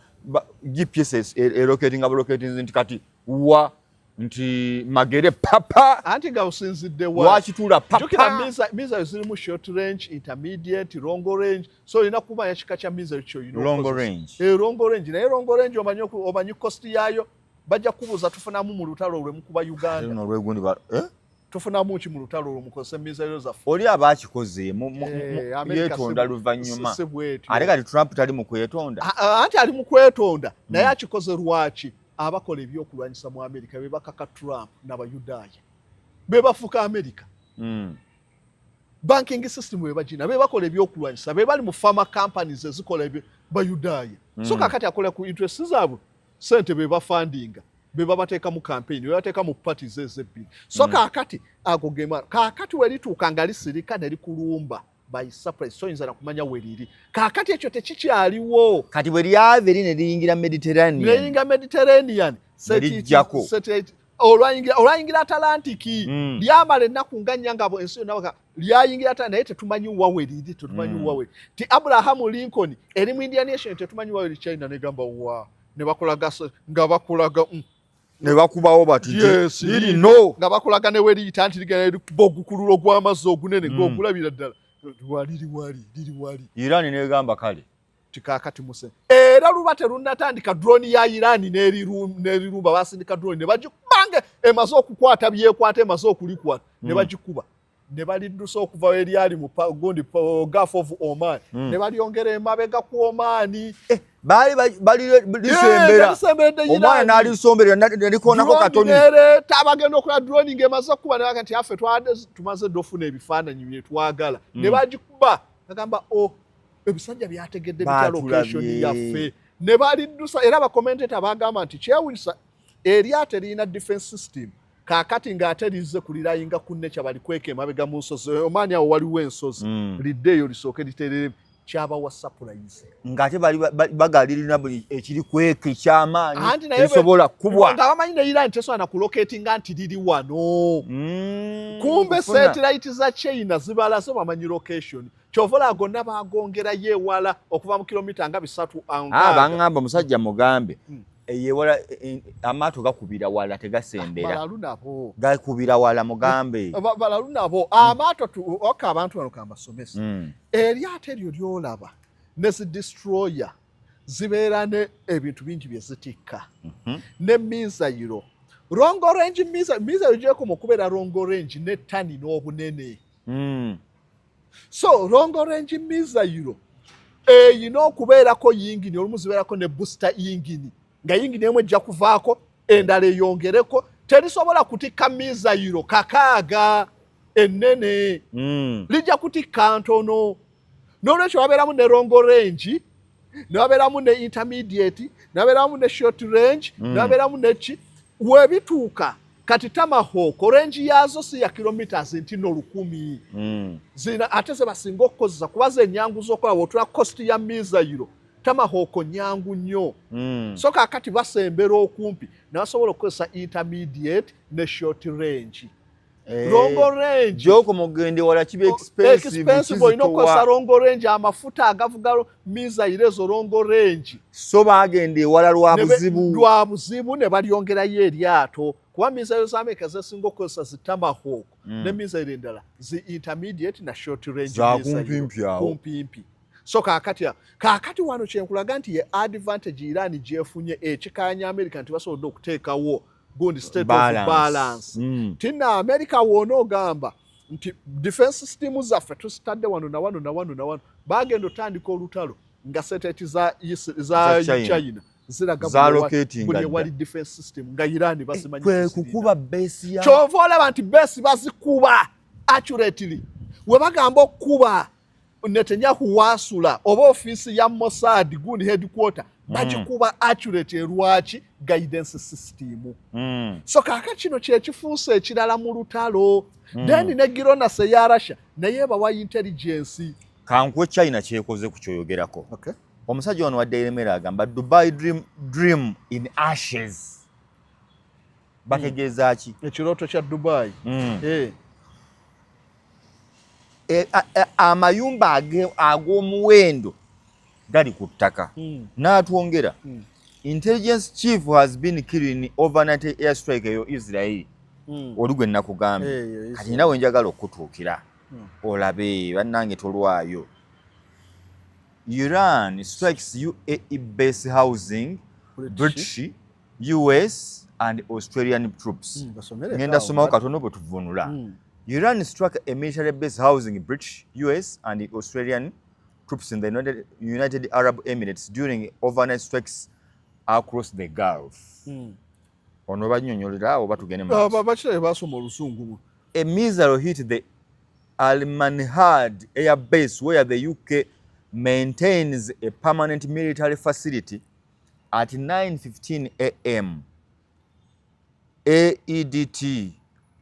GPS elocatinga bulocating nti kati wa nti Magere papa. Anti nga osinzidde wa? Wakitula Jjukira, papa. Missile zirimu short range, intermediate, long range, so olina kumanya kika kya missile kyolina Long okukozesa. range. Eh, long range. Naye long range omanyi omanyi cost yaayo? Bajja kubuuza tufunamu mu lutalo olwe mukuba Uganda. Luno olwegundi eh? Tufunamu ki mu lutalo olwo mukozesa missile zaffe? Oli aba akikoze Eh, America yeetonda luvannyuma. si bwetyo. Ate kati Trump tali mu kwetonda. Anti ali mu kwetonda, naye akikoze lwaki? Abakola ebyokulwanyisa mu Amerika be bakaka Trump n'Abayudaaya, be bafuka Amerika. Banking system be bagina, be bakola ebyokulwanyisa, be bali mu pharma companies ezikola ebyo, Bayudaaya. So kakati akola ku interest zaabwe, sente be bafundinga, be babateeka mu campaign, be bateeka mu parties ezebbiri. So kaakati ago gema kaakati we lituuka nga lisirika ne likulumba by surprise, soyinza na kumanya we liri. Kaakati ekyo tekikyaliwo. Kati bwe lyava eri ne liyingira Mediterranean. Neyinga Mediterranean. Ne lijjako. Olwayingira Atlantic, lyamala ennaku nga 4 nga ensi yonna lyayingira Atlantic, naye tetumanyi wawe liri, tetumanyi wawe ti Abraham Lincoln eri mu Indian Ocean, tetumanyi wawe eri. China negamba wa ne bakulaga nga bakulaga. Ne bakubawo bati Yes, liri no. Nga bakulaga ne weriyita nti ligenda likuba ogukululo gw'amazzi ogunene, ng'ogulabira ddala waliri wali liri wali. Iran negamba kale. Tikaakati muse era luba terunnatandika, drone ya Iran n'erirumba, basindika drone ne bagikuba Kubanga emaze okukwata byekwata, emaze okulikwata, ne bagikuba ne baliddusa okuva eryali mu gundi Gulf of Oman, ne balyongera emabega ku Oman. Eh, baali balisembera, omwana n'alisomberera nalikonako katoni. Nereeta abagenda okola drone ng'emaze okukuba, ne baga nti affe tumaze dde ofuna ebifaananyi bye twagala, ne bagikuba. Bagamba, o oh, ebisajja byategedde bitya location yaffe? Ne baliddusa. Era ba commentator bagamba nti kyewunyisa, eryato eriyina defense system kaakati ng'ate lizze kulirayinga ku nature, balikweka emabega mu nsozi. Omaani awo waliwo ensozi, lidde eyo lisooke literere. Kyabawa surprise. Ng'ate bali bagalirina buli ekiri kweka ekyamaanyi ekisobola kubwa. Nga bamanyi ne Iran tesobola na kulocatinga nti liri wano. Kumbe satellite za China zibalaze, bamanyi location. Kyova olaba gonna bagongerayo ewala okuva mu kilomita nga 300. Ah, baŋŋamba omusajja mugambe eyewala, amaato gakubira wala, tegasembera. Balalu nabo. Gakubira wala, mugambe. Balalu nabo amaato. Oka abantu bano kambasomesa. Eryato eryo lyolaba ne zi destroyer zibeera ne ebintu bingi bye zitikka ne missile, long range missile. Missile gyekoma okubeera long range ne tani n'obunene. So long range missile eyina okubeerako yingini, olumu zibeerako ne booster yingini, nga yingini emu ejja kuvaako endala eyongereko. Terisobola kutikka missile 600 ennene, lijja kutikka ntono. N'olwekyo babeeramu ne long range, ne babeeramu ne intermediate, ne babeeramu ne short range, ne babeeramu neki. Webituuka kati Tomahawk range yaazo si ya kilometers nti no 1000. Zina ate ze basinga okukozesa kuba ze enyangu z'okola. Wotula cost ya missile, Tomahawk nyangu nnyo. So kaakati basembera okumpi ne basobola okukozesa intermediate ne short range. Long range Gyoko mugende wala kiba expensive. Expensive, olina okukozesa long range, amafuta agavuga missile ezo long range. So bagenda ewala lwa buzibu. Lwa buzibu, ne balyongerayo eryato, kuba missile za Amerika zesinga okukozesa zi Tomahawk ne missile endala zi intermediate na short range. Za kumpimpi awo. Kumpimpi. So kaakati wano kyenkulaga nti ye advantage Iran gyefunye ekikanya America nti basobodde okuteekawo gundi state Balance. of balance. Tina America woona ogamba nti defense system zaffe tuzitadde wano na wano na wano na wano, bagenda otandika olutalo nga satellite za Za China. China ziraga Za locating buli dda. ewali defense system nga Iran bazimanyi Kwe tezirina. kukuba base ya Kyova olaba nti base bazikuba accurately. We bagamba okukuba Netanyahu waasula oba ofiisi ya Mossad gundi headquarter, bagikuba accurate. Erwaki? Guidance system. So kaaka kino kyekifuusa ekirala mu lutalo. Then ne GLONASS eya Russia naye ebawa intelligence. Kankuwe China kyekoze ku kyoyogerako. Omusajja ono wa Daily Mail agamba, "Dubai dream in ashes." Bategeeza ki? Ekirooto kya Dubai. Eh. Amayumba ag'omuwendo gali ku ttaka. N'atwongera, "Intelligence chief has been killed in overnight airstrike." Eyo Israel. Oli gwe nakugambye. Eh, kati nina njagala okutuukira olabe bannange, tolwayo. Iran strikes UAE base housing British, US and Australian troops. Basomere Ngenda awo, somawo katono bwe tuvunula. Iran struck a military base housing British, US and Australian troops in the United Arab Emirates during overnight strikes across the Gulf. Ono bannyonnyolera awo, batugende mu maaso. Bakirabe basoma oluzungu. A missile hit the Al Manhad air base, where the UK maintains a permanent military facility, at 9:15 a.m. AEDT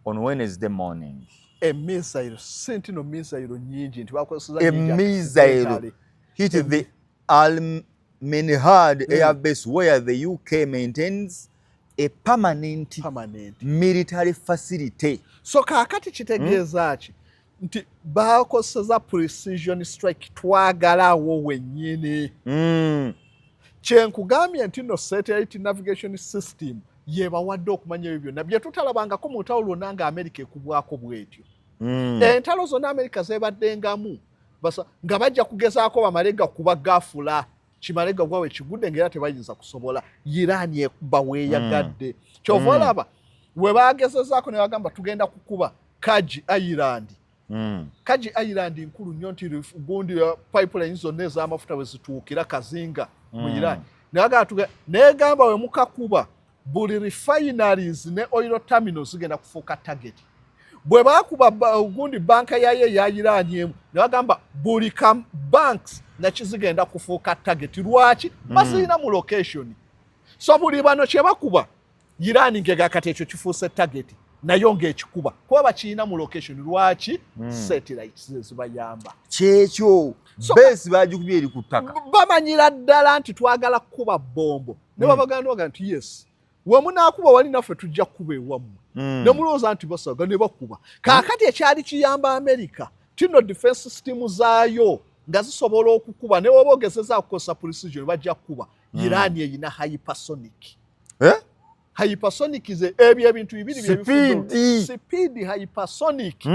on Wednesday morning. E missile si nti no missile nyingi nti bakozesa A nyingi missile accidentally. hit the Al Minhad air base, where the UK maintains a permanent permanent military facility. So kaakati kitegeeza ki? Nti bakozesa precision strike, twagalawo wennyini. Kyenkugambye nti no satellite navigation system yebawadde okumanya ebyo byonna bye tutalabangako mu lutalo lwonna nga Amerika ekubwako bwetyo. Entalo zonna Amerika zebaddengamu nga bajja kugezaako bamale gakuba gafula kimale gagwa wekigudde, ngaera tebayinza kusobola. Iran ekuba weeyagadde. Kyova olaba We bagezezaako ne bagamba tugenda kukuba Kharg Island. Kharg Island nkulu nnyo nti gundi pipeline zonna ez'amafuta we zituukira kazinga mu Iran. Ne bagamba negamba we mukakuba, buli refineries ne oil terminals zigenda kufuuka target. Bwe baakuba gundi banka yayo eya Iran emu, ne bagamba buli banks naki zigenda kufuuka target. Lwaki? Bazirina mu location. So buli bano kye bakuba Iran ngega kati ekyo kifuuse target nayo ng'ekikuba kuba bakirina mu location. Lwaki? Satellites zibayamba. Kyekyo. Base bagikubye eri ku ttaka. Bamanyira ddala nti twagala kukuba bombo ne babaganda baga nti yes, we munaakuba wali naffe tujja kukuba ewammwe. Ne mulowooza nti basaga ne bakuba. Kaakati ekyali kiyamba America tino defense system zaayo nga zisobola okukuba ne woba ogezeza kukozesa precision bajja kukuba. Iran eyina hypersonic. Eh? Hypersonic ze ebyo ebintu bibiri. Speed. Speed hypersonic.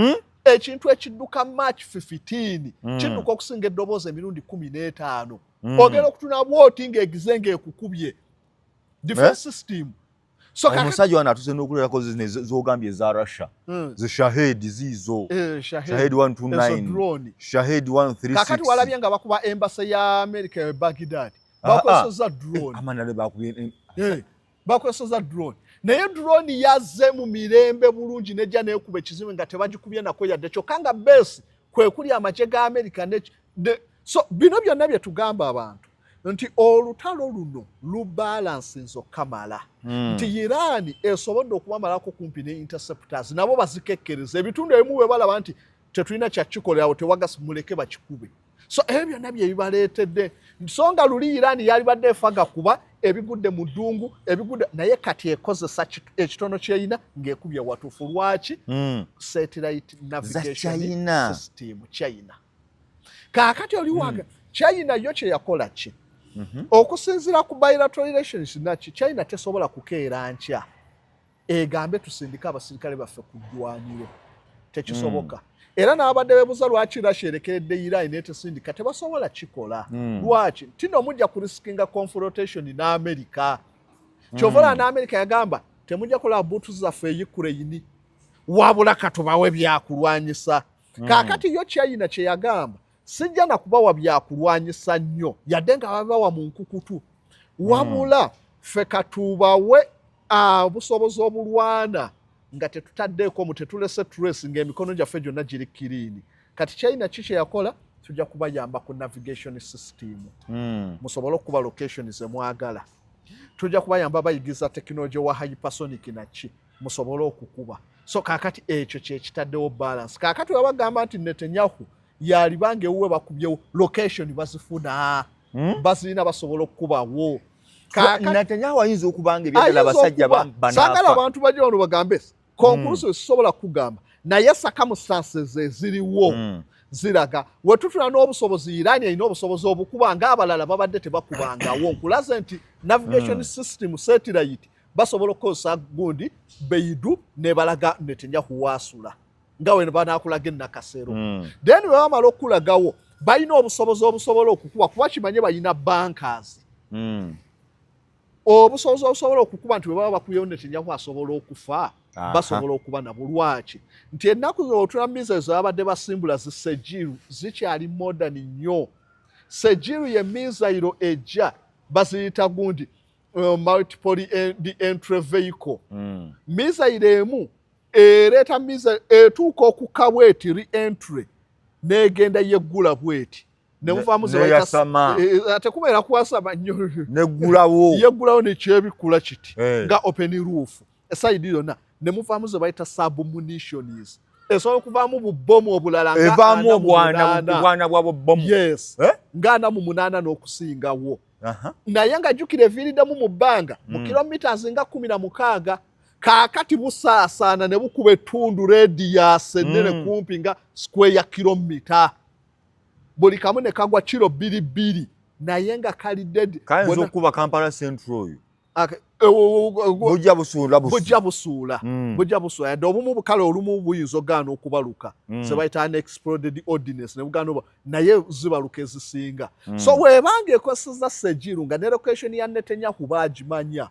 Ekintu ekidduka Mach 15. Kidduka okusinga eddoboozi emirundi 15. Ogenda okutuna bwoti ng'egize ng'ekukubye defense system. So omusajja wano atuse n'okuleerako zino z'ogambye eza Russia. Zi Shahed ziizo. Eh, Shahed. Shahed Ezo 129 drone. Shahed 136. Kakati walabye nga bakuba embassy ya America e Baghdad. Ah, ah. Bakozesa drone. Amanale bakubye. Eh, bakozesa drone, naye drone yazze mu mirembe bulungi nejja nekuba ekizimbe nga tebagikubye nako yadde, kyokka nga base kwe kuli amagye ga America so bino byonna bye tugamba abantu nti olutalo luno lubalansinze okukamala nti Iran esobodde okubamalako kumpi ne interceptors nabo bazikekkereza ebitundu ebimu bwe balaba nti tetulina kyakikolerawo, tewagasi, muleke bakikube. So ebyo byonna bye bibaleetedde. So nga luli Iran yalibadde efaga kuba ebigudde mu ddungu ebigudde, naye kati ekozesa ekitono kyeyina ng'ekubye watuufu. Lwaki? Satellite navigation China. system. China kaakati oli waga China yo kye yakola ki? Okusinziira ku bilateral relations naki, China tesobola kukeera nkya egambe tusindike abasirikale baffe ku ddwaniro, tekisoboka. Era n'abadde beebuuza lwaki Russia erekeredde Iran netesindika, tebasobola kikola. Lwaki? Tino mujja kurisikinga confrontation n'America. Kyova olaba n'America yagamba temujja kulaba buutu zaffe e Ukraine, wabula katubawe byakulwanyisa. Kaakati yo China kye yagamba, sijja nakubawa byakulwanyisa nnyo yadde nga babawa mu nkukutu, wabula ffe katubawe obusobozi obulwana nga tetutaddeeko mu tetulese trace, ng'emikono gyaffe gyonna giri clean. Kati China ki kye yakola? Tujja kubayamba ku navigation system musobole okuba location ze mwagala, tujja kubayamba bayigiza tekinologi wa hypersonic naki musobole okukuba. So kaakati ekyo kyekitaddewo balance. Kaakati webagamba nti Netanyahu yalibanga ewuwe bakubyewo, location bazifuna. Bazirina, basobola okukubawo. Netanyahu ayinza okuba nga ebyadala abasajja banaafa. Saagala abantu bajja wano bagambe conclusive, sisobola kugamba, naye circumstances eziriwo ziraga wetutula n'obusobozi. Iran erina obusobozi obukuba ng'abalala babadde tebakubangawo. Nkulaze nti navigation system, satellite, basobola okukozesa gundi Beidou nebalaga Netanyahu waasula nga we banakulaga enakasero. Then bwe bamala okulagawo, balina obusobozi obusobola okukuba, kuba kimanye balina bunkers. Obusobozi obusobola okukuba nti bwe baba bakubyewo Netanyahu asobola okufa, basobola okuba nabwo. Lwaki? Nti ennaku zotula missiles babadde basimbula zi Sejjil zikyali modern nnyo. Sejjil ye missile ejja baziyita gundi multiple entry vehicle. Missile emu ereeta missile etuuka okukka bweti, re-entry n'egenda yeggula bweti nemuvaamu. Neyasama. Tekubeera kwasama nnyo. Neggulawo. Yeggulawo nekyebikula kiti nga open roof e side yonna, nemuvaamu ze bayita submunitions, esobola okuvaamu bubomu obulala nga evaamu 48. Obwana bwa bubomu. Yes. Eh? Nga 48 n'okusingawo. Naye nga jjukira eviiriddemu mu bbanga mu kilometers nga 16. Kaakati busaasaana ne bukuba ettundu radius ennene kumpi nga square kilometer buli kamu, ne kagwa kiro bbiri bbiri, naye nga kali dead. Kayinza okuba Kampala Central oyo. Bujja busuula busu. Bujja busuula. Bujja busuula, yadde obumu bukale olumu buyinza ogaana okubaluka. Ze bayita unexploded ordnance ne bugaana oba, naye zibaluka ezisinga. So weebanga ekozeseza Sejjil nga ne location ya Netanyahu baagimanya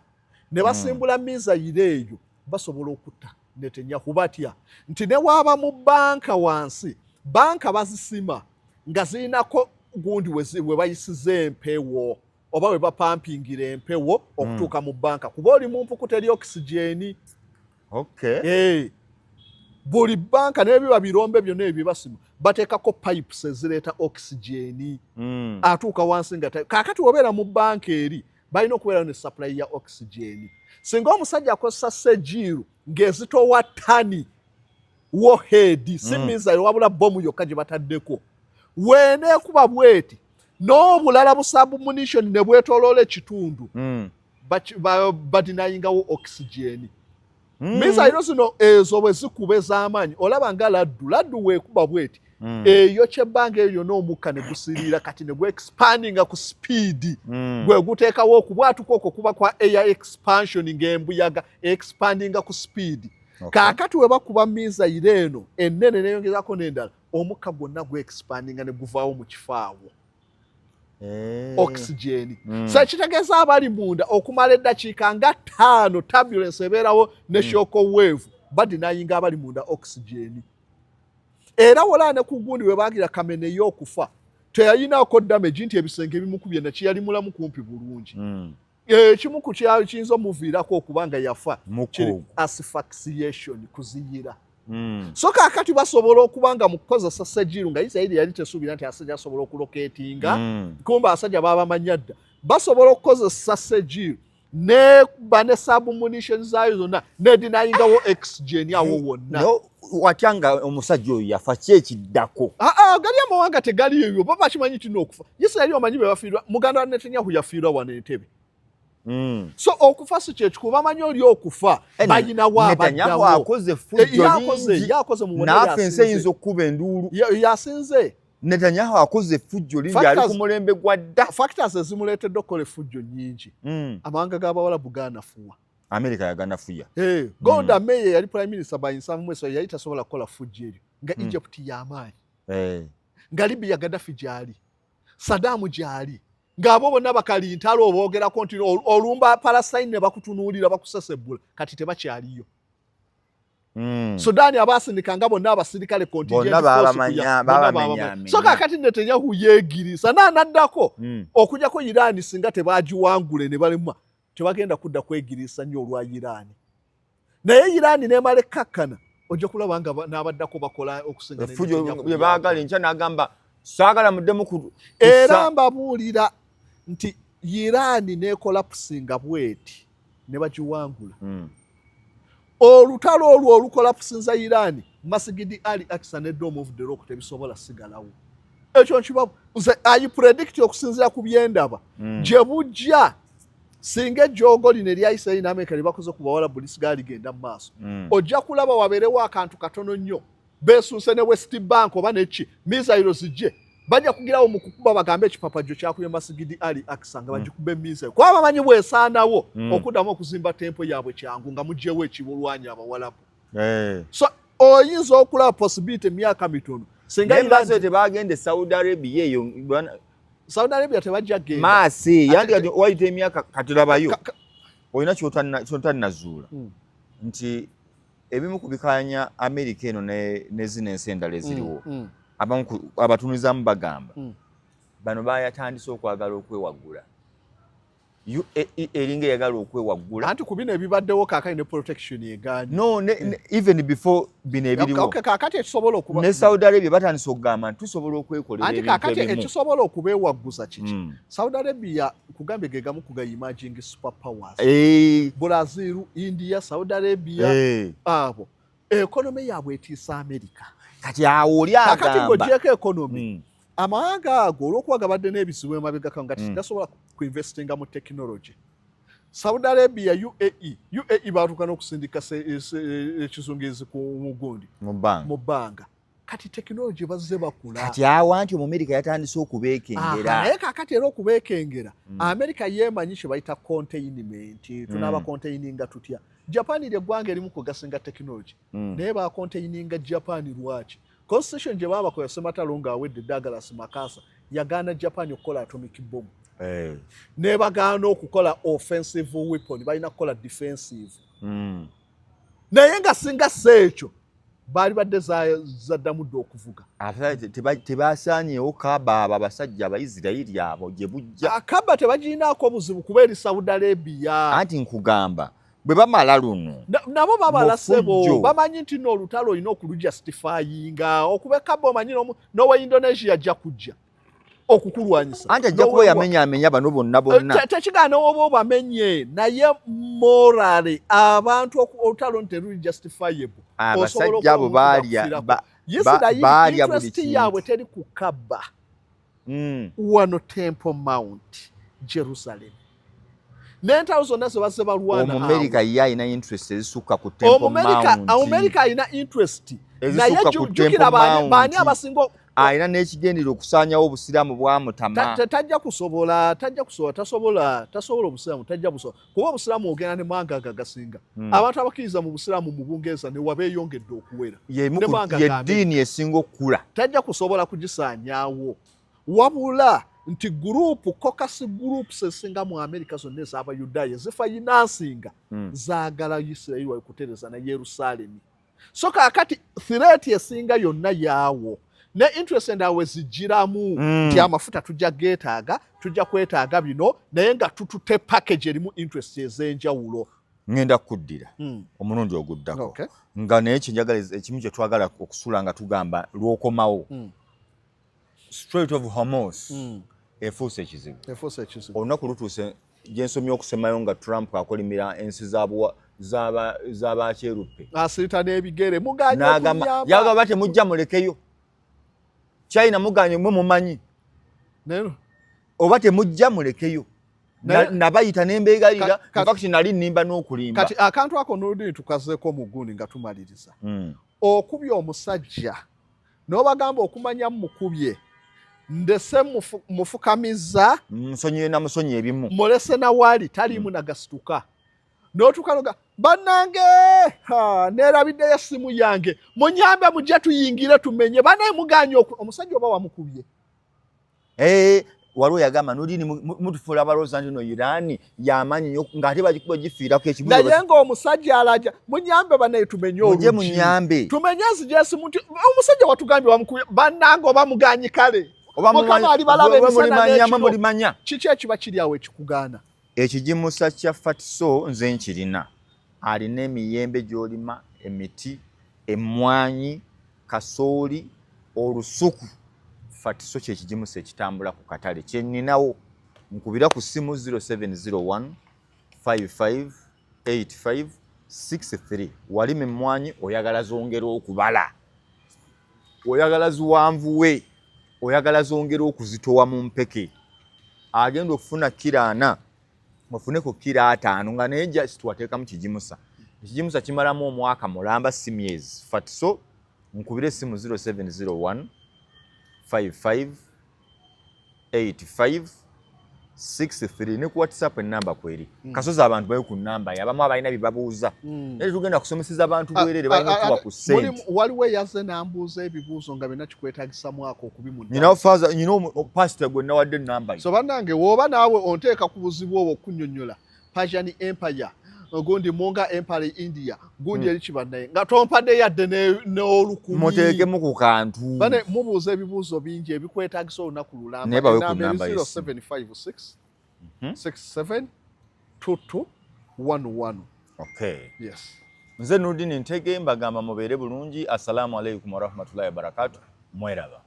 ne basimbula missile eyo. Basobola okutta Netanyahu. Batya nti ne waaba mu bunker wansi, bunker bazisima nga zirinako gundi we bayisiza empewo oba we bapampingira empewo okutuuka mu bunker, kuba oli mu mpuku, teri oxygen. Hey. Buli bunker n'ebiba birombe byonna ebibasima bateekako pipes ezireeta oxygen atuuka wansi nga kaakati wobeera mu bunker eri, balina okubeerayo ne supply ya oxygen. Singa omusajja akozesa Sejjil ng'ezitowa tani warhead, si missile wabula bomu yokka gye bataddeko, weeneekuba bweti n'obulala bu submunition ne bwetooloola ekitundu, badenyingawo oxygen. Missile zino ezo bwe zikuba ez'amaanyi, olaba nga laddu laddu weekuba bweti, eyo kyebbanga eyo yonna omukka ne gusiriira, kati ne gwexpandinga ku speed, gwe guteekawo okubwatuka okwo kuba kwa air expansion, ng'embuyaga expandinga ku speed. Kaakati we bakuba missile eno ennene neyongezako n'endala, omukka gwonna gwexpandinga ne guvaawo mu kifo awo. Oxygen. So ekitegeeza abali munda okumala eddakiika nga 5, turbulence ebeerawo ne shock wave, badenyinga abali munda oxygen. Era wola ne ku gundi we bagira Khamenei okufa, teyayinaako damage nti ebisenge bimukubye, nakiyali mulamu kumpi bulungi. Ekimu ku kiyinza omuviirako okuba nga yafa kiri asphyxiation, kuziyira. So kaakati basobola okuba nga mu kukozesa Sejjil, nga Isirayiri yali tesuubira nti asajja asobola okulocatinga, kumba abasajja babamanya dda, basobola okukozesa Sejjil neba ne submunition zaayo zonna nedenyingawo oxygen awo wonna. Watya nga omusajja oyo yafa, ki ekiddako? Gali amawanga tegali ebyo, baba bakimanyi nti n'okufa Isirayiri omanyi be bafiirwa, muganda wa Netanyahu yafiirwa wano Entebe. So okufa si kyekikulu, bamanyi oli okufa bayinawo abaddawo. Akoze effujjo lingi, yakoze mu naafe ensi eyinza okukuba enduulu. Yasinze. Netanyahu akoze effujjo lingi, ali ku mulembe gwa dda. Factors ezimuleetedde okukola effujjo nnyingi. Amawanga g'Abawalabu ganafuwa. Amerika yaganafuya. Golda Meir yali prime minister by 73, yali tasobola kukola fujjo eryo nga Egypt y'amaanyi, nga Libya Gaddafi gyali, Saddam gyali, ng'abo bonna bakalintalo oboogerako nti olumba Palestine ne bakutunuulira bakusesebbula. Kati tebakyaliyo. Sudaani abaasindikanga bonna abasirikale, so kakati Netanyahu yeegirisa naanaddako okujjako Iraani. Singa tebagiwangule ne balemwa, tebagenda kudda kwegirisa nnyo olwa Iraani, naye Iraani nemala ekkakkana, ojja kulaba nga n'abaddako bakola okusinga. Bye baagala enkya n'agamba saagala muddemu. Era mbabuulira nti Iraani necollapsinga bweti ne bagiwangula, olutalo olwo olucollapsinza Iraani, Masigidi Ali Aksa ne Dome of the Rock tebisobola sigalawo. Ekyo nkiba nze I predict okusinziira ku byendaba gye bujja. Singa ejjoogo lino erya Isirayiri n'Amerika lye bakoze ku Bawalabu lisigala ligenda mu maaso, ojja kulaba wabeerewo akantu katono nnyo, beesunse ne West Bank oba neki, missile zijje, bajja kugirawo mu kukuba bagambe ekipapajjo kyakubye Masigidi Ali Aksa, nga bagikuba emissile, kuba bamanyi bwesaanawo okuddamu okuzimba temple yaabwe kyangu nga mugyewo ekibulwanyi Abawalabu. So oyinza okulaba possibility emyaka mitono singa tebagenda e Saudi Arabia eyo. Saudi Arabia tebajja genda. Maasi yandi wayita emyaka, katulabayo. Olina kyotannazuula nti ebimu ku bikanya Amerika eno ne zino ensi endala eziriwo, abamu abatunuzamu bagamba bano bayatandise okwagala okwewaggula. UAE eringa eyagala okwewaggula. Anti ku bino ebibaddewo kaakati ne protection egaanye. No, ne, even before bino ebiriwo. Okay, kaakati ekisobola okuba ne Saudi Arabia batandise okugamba nti tusobola okwekolera anti kaakati ekisobola okubeewagguza kiki? Saudi Arabia kugambye ge gamu ku ga emerging super powers. Brazil, India, Saudi Arabia, abo economy yaabwe etiisa America. Kati awo oli agamba kakati ng'ogyeko economy, amawanga ago olw'okuba gabadde n'ebizibu emabegako nga tegasobola kuinvestinga mu technology. Saudi Arabia, UAE, UAE batuuka n'okusindika ekizungirizi ku mugundi mu bbanga. Kati technology bazze bakula. Kati awo nti Omumerika yatandise okubeekengera. Naye kakati era okubeekengera, Amerika yeemanyi kye bayita containment. Tunaaba containinga tutya Japan? Lyeggwanga erimu ku gasinga technology, naye bacontaininga Japan. Lwaki? Constitution gye baabakola, sematalo ng'awedde, Douglas MacArthur yagaana Japan okukola atomic bomb, nebagaana okukola offensive weapon, balina kukola defensive. Naye nga singa si ekyo, baali badde zaddamu dde okuvuga. Ate tebasaanyewo Kaaba, abo abasajja Abaisirayiri abo gye bujja. Akaba tebagirinaako buzibu kuba eri Saudi Arabia. Anti nkugamba, bwe bamala luno Nabo babala sebo. Mufujjo. Bamanyi nti no olutalo olina okulujustifyinga okuba ekaba, omanyi n'owa Indonesia ajja kujja okukulwanyisa. Anti ajja kuba yamenyaamenya bano bonna bonna. Tekigaana oba obamenye, naye morale abantu olutalo nti teruli justifiable. Abasajja abo baalya baalya buli Interest yaabwe kintu. teri ku Kaba. Wano Temple Mount, Jerusalem, n'entalo zonna ze bazze balwana. Omumerika ye alina interest ezisukka ku Temple Mount. Omumerika alina interest, naye Ezisukka ku jjukira Temple baani Mount. abasinga Alina n'ekigendero okusaanyawo obusiraamu bwamutama. Tajja kusobola, tajja kusobola, tasobola, tasobola. Obusiraamu tajja busobola, kuba obusiraamu ogenda ne mawanga ago agasinga. Abantu abakkiriza mu busiraamu mu Bungereza ne wabeeyongedde okuwera. Y'emu Ne mawanga ye ga ddiini esinga okukula. Tajja kusobola kugisaanyaawo, wabula nti group, caucus groups esinga mu Amerika zonna ez'Abayudaaya zifinancinga zaagala Isirayiri wali kutereza na Yerusaalemi. So kaakati threat esinga yonna yaawo ne interest endala we zigiramu nti amafuta tujja geetaaga, tujja kwetaaga bino, naye nga tutute package erimu interest ez'enjawulo. Ŋŋenda kukuddira omulundi oguddako. Nga naye kyenjagala, ekimu kye twagala okusula nga tugamba lw'okomawo, Strait of Hormuz efuuse ekizibu. Efuuse ekizibu. Olunaku lutuuse gyensomye okusemayo nga Trump akolimira ensi z'abakyeruppe. Asirita n'ebigere, muganye n'agamba okunyamba. Yagamba temujja, mulekeyo China, muganye mwe mumanyi oba temujja, mulekeyo. Nabayita nembeegalira. Infact nali nnimba n'okulimba. Kati akantu ako noludini tukazeeko mu gundi nga tumaliriza. Okubye omusajja n'obagamba okumanya mukubye, ndese mufukamiza. Nsonyiye, namusonyi ebimu. Mulese nawali taliimu nagasituka, n'otuuka noga bannange, ha, neerabiddeyo essimu yange, munyambe mujje tuyingire tumenye banaye muganye omusajja oba wamukubye. Eh, waliwo yagamba nolini mutufuula abalowooza nti no Irani yamanyi nnyo, ng'ate bagikuba gifiirako ekibuzo. Naye ng'omusajja alaja munyambe banaye tumenye mujje oluggi, munyambe. Tumenye enzigi esimu nti omusajja watugambye wamukubye, bannange oba muganyi kale Oba Mukama alibalaba oba emisana mulimanya, mwe n'ekiro. Mulimanya. Kiki ekiba kiri awo ekikugaana? Ekigimusa kya Fatiso nze nkirina, alina emiyembe gy'olima, emiti, emmwanyi, kasooli, olusuku. Fatiso kyekigimusa ekitambula ku katale kyeninawo. Nkubira ku ssimu 0701 55 85 63. Walima emmwanyi, oyagala zongera okubala, oyagala ziwanvuwe, oyagala zongera okuzitowa mu mpeke, agenda okufuna kiro 40, ofuneko kiro 50, nga naye just wateekamu kigimusa. Ekigimusa kimalamu omwaka mulamba, si myezi. Fatiso, nkubira essimu 0701 55 85 63, ne ku WhatsApp enamba kweri. Kasozi, abantu bali ku namba ye, abamu abalina bye babuuza, naye tugenda kusomeseza abantu bwerere, balina okuba ku ssente. Waliwo eyazze n'ambuuza ebibuuzo nga byonna kikwetagisa mwaka okubimuddamu. Nyina faza, nyina pastor gwe nawadde enamba ye. So bannange, woba naawe onteeka ku buzibu obwo okunnyonnyola Persian Empire, gundi Munga Empire, India, gundi eri kibannaye nga tompadde yadde n'olukumi. Muteekemu ku kantu. Bane mubuuza ebibuuzo bingi ebikwetagisa olunaku lulamba. Naye bawe ku Enamba eri namba y'essimu. 0756 67 22 11. Okay. Yes. Nze Nurdin Ntege, mbagamba mubeere bulungi. Assalamu alaikum warahmatullahi wabarakatu. Mweraba.